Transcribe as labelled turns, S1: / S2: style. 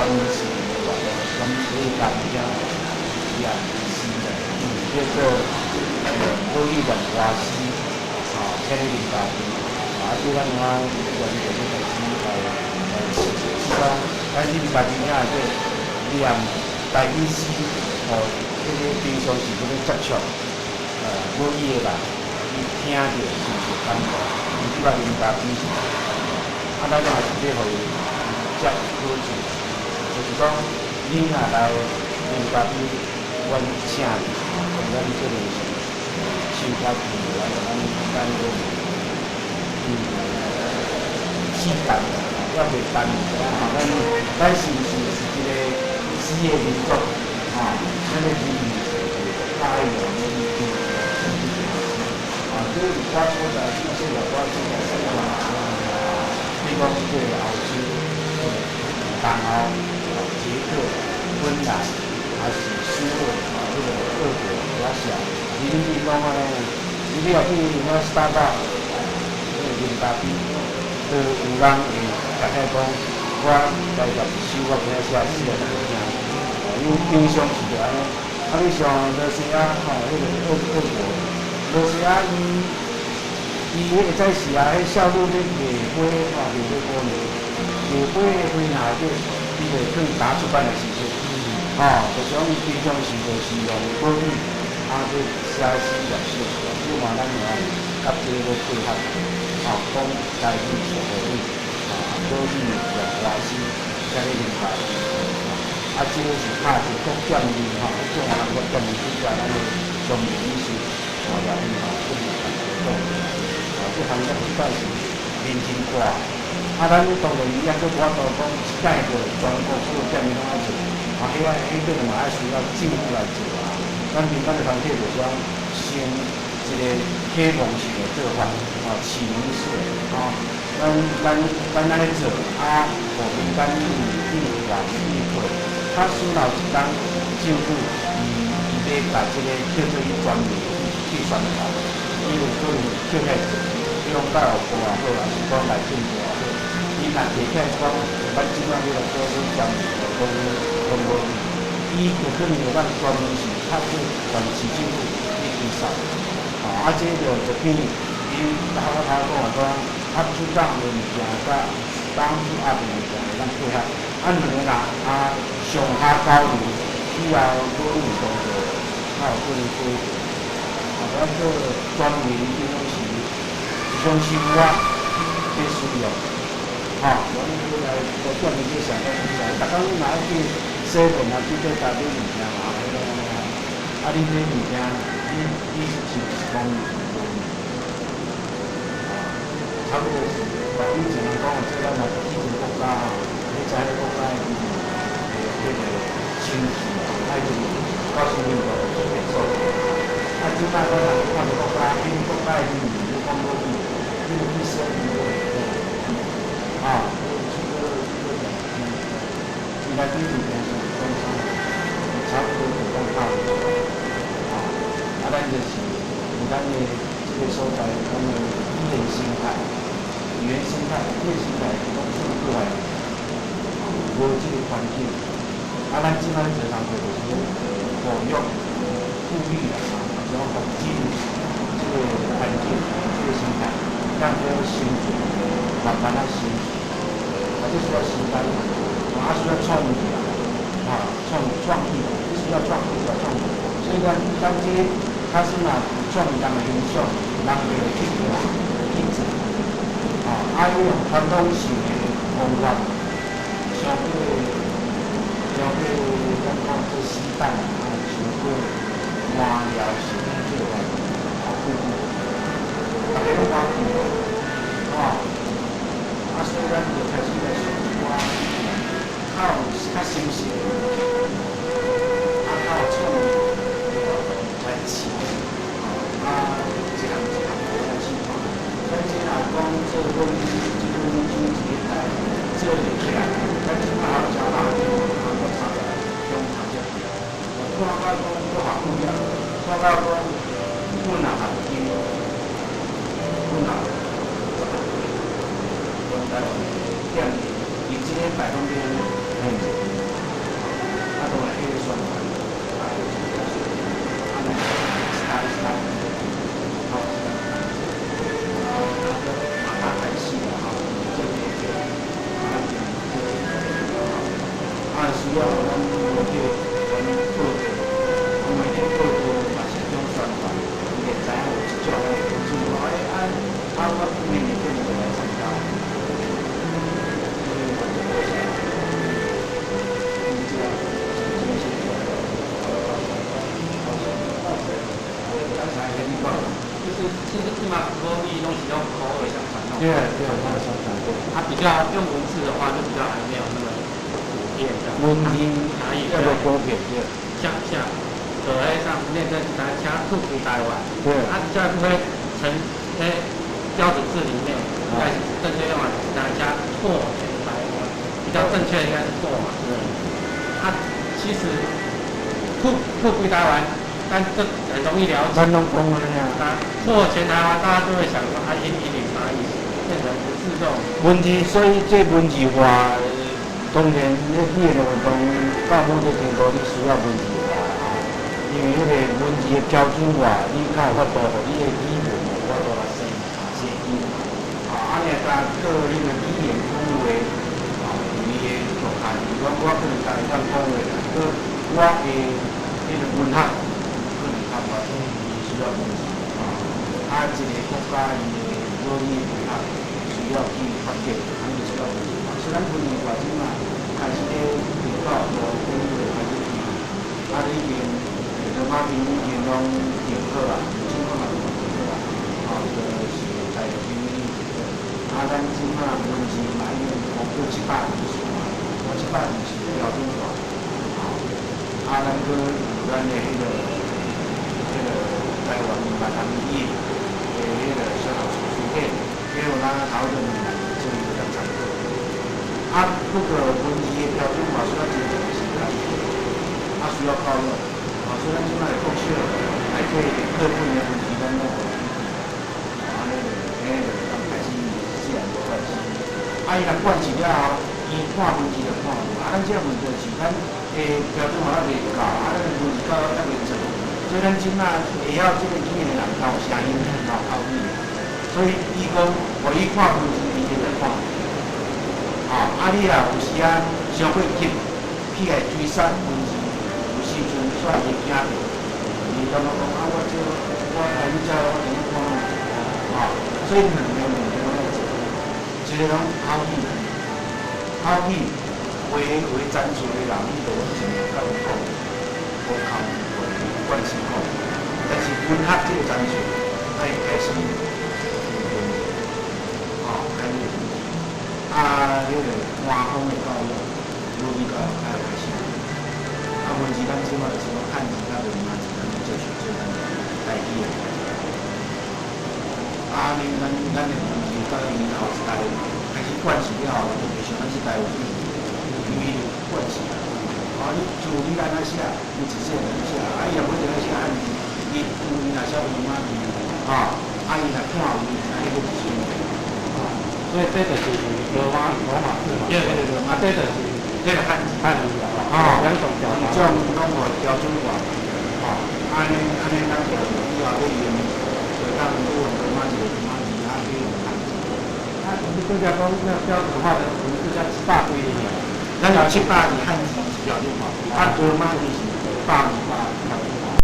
S1: 門性的活動，咁你家己遐念詩的，叫做母語念歌詩，吼，請你啉咖啡，啊，對咱遐願意就開始來試，試講，咱啉咖啡遐內底念台語詩，吼，彼個平常時要接觸母語的人，伊聽著是有感覺，伊這擺啉咖啡是有感覺，啊，咱嘛是欲予伊接好處，就是講你若來啉咖啡，阮請你，講咱這個是收較貴的，咱都是時間猶未等，吼，咱是毋是是一個詩的民族？吼，咱的語言是較愛用母語聽，啊，這有寡所在，世界寡所在，啥物比如講這個歐洲、東歐、捷克、芬蘭，還是蘇俄，啊，這個俄國、羅西亞，你你講安呢？你若去遐 Starbucks，那個啉咖啡，都有人會大概講，我來念一首我今仔寫詩來予聽。因為平常時就按呢，啊，你像羅西亞吼，彼個俄國，羅西亞伊彼個早時啊，彼少女咧賣花吼，賣花姑娘，賣花的花內底，伊就去打出版的時陣，吼，就是講伊平常時就是用母語啊去寫詩來寫出來，所以嘛，咱嘛佮這個配合，吼，講台語學母語，啊，母語念歌詩，請你啉咖啡。啊，這個是拍一個國劍字吼，中華人國劍字拄才咱的上面醫師，吼，也伊吼，去講，啊，這行業一擺是認真掛。啊，咱當然抑閣無法度講一擺過全國所有店面攏愛做，啊，彼個彼個嘛愛需要政府來做啊。咱民間的團體就是講先一個啟蒙式的做法，啊，啟蒙式的，吼，咱按呢做，啊，予民間去去去去配。假使若有一工政府伊欲共這個叫做伊專門去宣傳，伊有可能叫起來做，比如講教育部也好，還是講內政部也好，伊若提起來講，咱這擺欲來做做專門的講講母語，伊就可能會當專門是較做縣市政府去推銷，啊，這就變伊頭我頭講的講，合出港的物件佮當初阿的物件會當配合，啊兩個人啊上下交流，以後母語當做較有可能解決。啊，咱做專門這種是相信我去使用，吼，阮來來專門去想講，逐工你若愛去洗面啊，去做家己物件嘛，彼個啊，你買物件，你是毋是講母語？啊，差不多是，以前人講的，這咱若去一個國家吼，你知彼個國家的彼個親戚啊，愛就是我身邊就是會做。啊，這擺咱若去看個國家，彼個國家的人民咧講母語，你就去說伊就會啊，這個伊內底物件是講啥？差不多就講差不多。啊，啊，咱就是有咱的這個所在，咱的語言生態，語言生態，語言生態攏出過來，無這個環境。啊，咱這擺做工課就是講保育、復育啦，啊，是講復振這個環境、這個生態，讓它生存，慢慢仔生存。啊，這需要時間，啊，需要創意啦，啊，創意，這需要創意，需要創意。所以咱這較始若有創意人的欣賞，人就會去看、去做。啊，啊，用傳統性的方法，像這個，像這個，咱講做絲帶啊，像過麻料式的做法，啊，久久，逐家攏忘記，啊，啊，所以咱就開始來想一寡較有較新鮮，啊，較有創意的來試，啊，一項一項來試看。咱這若講做講這種酒一禮拜做會起來，咱這擺還食肉片，啊，閣三十中頭才對。拖到講閣學不了，拖到講阮若學金，阮若10萬，全台灣店伊這禮拜攏咧嘿。了後，咱媒體阮報道，媒體報道嘛是一種宣傳，伊會知影有這種的資料，哎啊啊，我明年可能會來參加。所以我就多謝，這樣真是剛才你講，
S2: 就是其實這嘛羅語攏是用口耳相傳那種。
S1: 對對，口耳相傳對。
S2: 它比較用文字的話，就比較還沒有那麼普遍這樣。
S1: 文字要無普遍對。
S2: 像，就彼上那個來請吐歸台灣。
S1: 對。
S2: 啊，這樣會成標準字裡面，應該是正確用法是來加拓全台灣，比較正確應該是拓嘛。對。啊，其實吐吐歸台灣，但這很容易了解。
S1: 咱攏講啊。
S2: 拓全台灣，大家都會想說啊，一定啥意思？變成不是這種
S1: 文字，所以這文字化，當然你語言活動到某個程度，你需要文字化，因為彼個文字的標準化，你較有法度，予你的語文有法度來生生音。啊，按呢當做彼個語言講話，啊，有伊的局限，比如講我可能家己當講話，閣我的彼個文學可能較無需要文字，啊，啊，一個國家伊的語言文學需要去發展，按呢需要文字化。所以咱文字化這馬開始咧提到說，阮就開始提，啊，已經羅馬拼音已經攏定好啦，情況嘛都定好啦，啊，就是台語拼音定好。啊，咱這馬文字嘛已經講過700字數嘛，我七百字是標準化，啊，咱閣有咱的彼個台灣閩南語的彼個小學詞典，彼個咱討論來做伊當參考。啊，不過文字的標準化需要真長時間，啊，需要教育，啊，所以咱這擺的國小內底課本的文字，咱攏予啊，那個、彼個剛開始自然無關係。啊，伊若慣習了後，伊看文字就看有。啊，咱這個問題是咱的標準化猶未到，啊，咱的文字教育猶未做，所以咱這擺會曉這個語言的人有聲音有口語，所以伊講，予伊看文字，伊就會看。啊，啊，你若有時啊，傷過急，起來追殺文字，有時陣煞會驚著。伊感覺講啊，我這我來你遮我怎樣看啊？所以兩個問題攏愛做，一個攏口語，口語話話展示的人，你就盡量共伊講，無空話慣性講。但是文學這個展示，愛開始用文字，啊，開始用文字。啊，彼個官方的教育，母語教育愛開始。啊，文字咱這馬就是講漢字佮羅馬字，咱接受這咱台語的。啊，呢，咱的文字到伊後一代開始慣習了後，就袂像咱這代有因為慣習啊。啊，你字你按怎寫，伊一細漢就寫，啊，伊也無一定愛寫漢字，伊伊若寫羅馬字，啊，啊，伊若看有，伊知影彼個是啥物。
S2: 所以這就是羅馬字嘛。
S1: 對對對，
S2: 啊，這就是
S1: 這個漢字。
S2: 漢字啊，兩種表達。
S1: 兩種攏予標準化，啊，按呢按呢，咱就以後欲用，就當用羅馬字、羅馬字，啊，欲用漢字。
S2: 啊，你拄才講那標準化的文字叫700幾字。
S1: 咱有七百字漢字是標準化，啊，羅馬字是百二。